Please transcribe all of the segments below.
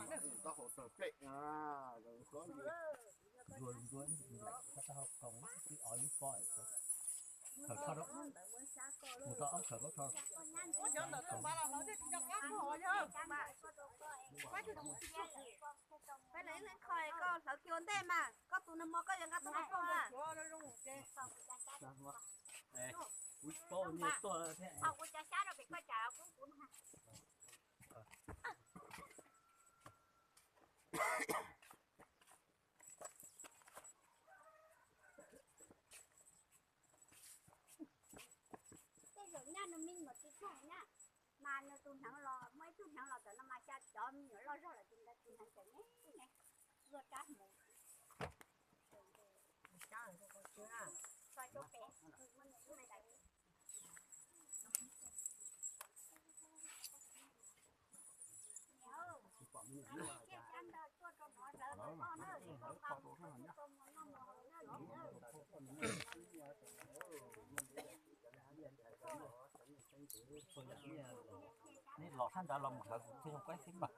Ntaub hau tawg plej. Ntuag ntuag, koj taub hau koom twb ov lub pob, khaws tho rau, mus tau ob khaws koj tho. Peb leeg kho koj hlawv kiag ua ntej mas koj tus nag hmo koj yuav nqa tuaj nqa pog a. Kuv tsis paub nej tuaj thiab. Kuv cov xyab rau pem koj cas kuv kuv na. Tej zaum nyaj nws me nyuam tsis txog na, mas nws tus hneev los muaj ib tug hneev los tam no mas xya cov me nyuam loj zog lawm ces ntawd tus hneev tseem me me, luaj rab hneev. Nej los sab nrad los mus hlawv kuv thiaj zoo kuab xib mas.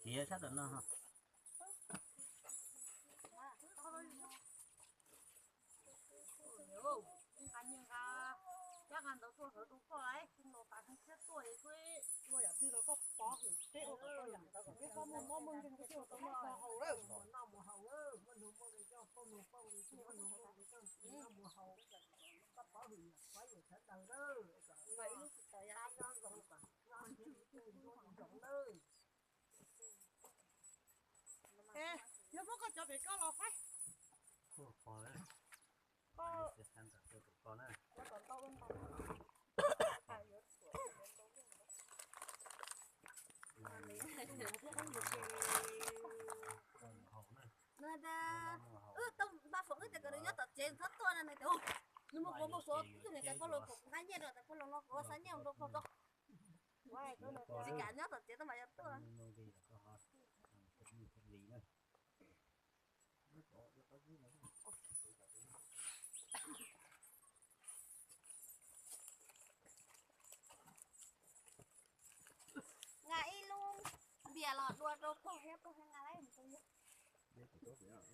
Khiav sab tom no. Nqa nyiaj nqa cab nqa ntawd tuaj hlawv rau koj, kuv los tas xyoo tshiab tuaj es kuv ua yam twg los koj pov hwm peb ua kom tau yam ntawd kom peb pab muaj mob muaj nkeeg peb thiaj ua tau noj tau haus lawm. Yog muab koj cov pem koj los faib. Wb tau npaj foom wb tias kom nws nyob tom tsev txhob tuaj no nws tias nws mus kuv mus suav tus niam tais pog laus kom kuv nqa nyiaj rau tais pog laus no kuv ua xa nyiaj rau pog rau. Tsis kam nyob tom tsev tab mas yuav tuaj. Nqa ib lub npias los dua rau pog thiab pog thiaj nqa lawm mus rau yus.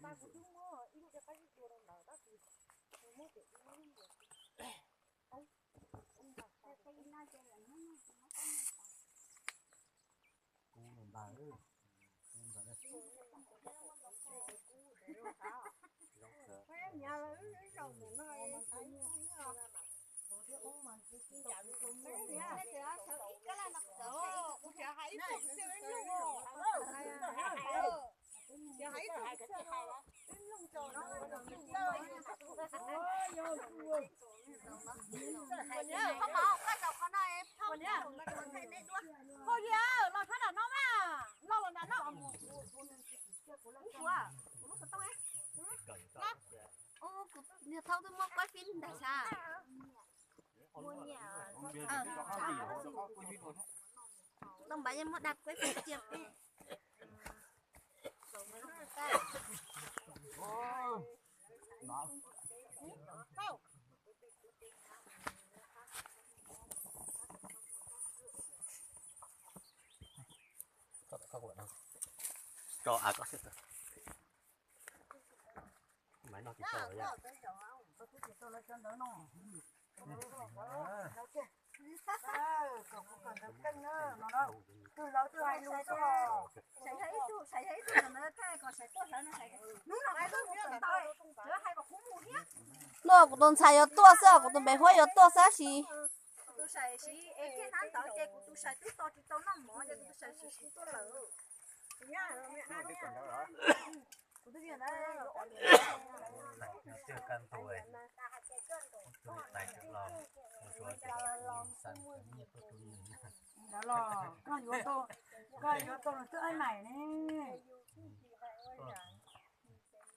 Mas kuv twb muab ib lub dej qab zib dua rau ntawd tab sis kuv muab pem ib lub npias. Kuv ntag, kuv ntag. Hauj Lis, los sab nram no mas, los los nram no. Ub, kuv niag thaub twb muab kuab fib ntag sas. Tau npav yeej muab dag kuab fib cia peb. Tso av koj xwb. Maiv no tsis tau lawm yom. Twg lawv twb hais lus xwb os. Hnub no kuv tus ntxhais yuav tuaj xwb os, kuv tus npem huab yuav tuaj xwb tab sis. Kuv tus ntxhais siv es kiag hnab ntawd ces kuv tus ntxhais twb tos tsis tau noj mov ces kuv tus ntxhais siv siv tuaj lawm. Kuv twb tias ntawd. Tus tais cov los. Xav nyiaj tuaj rau nws. Ntawd los koj yuav tau, koj yuav tau nws twb aib mais ne. Koj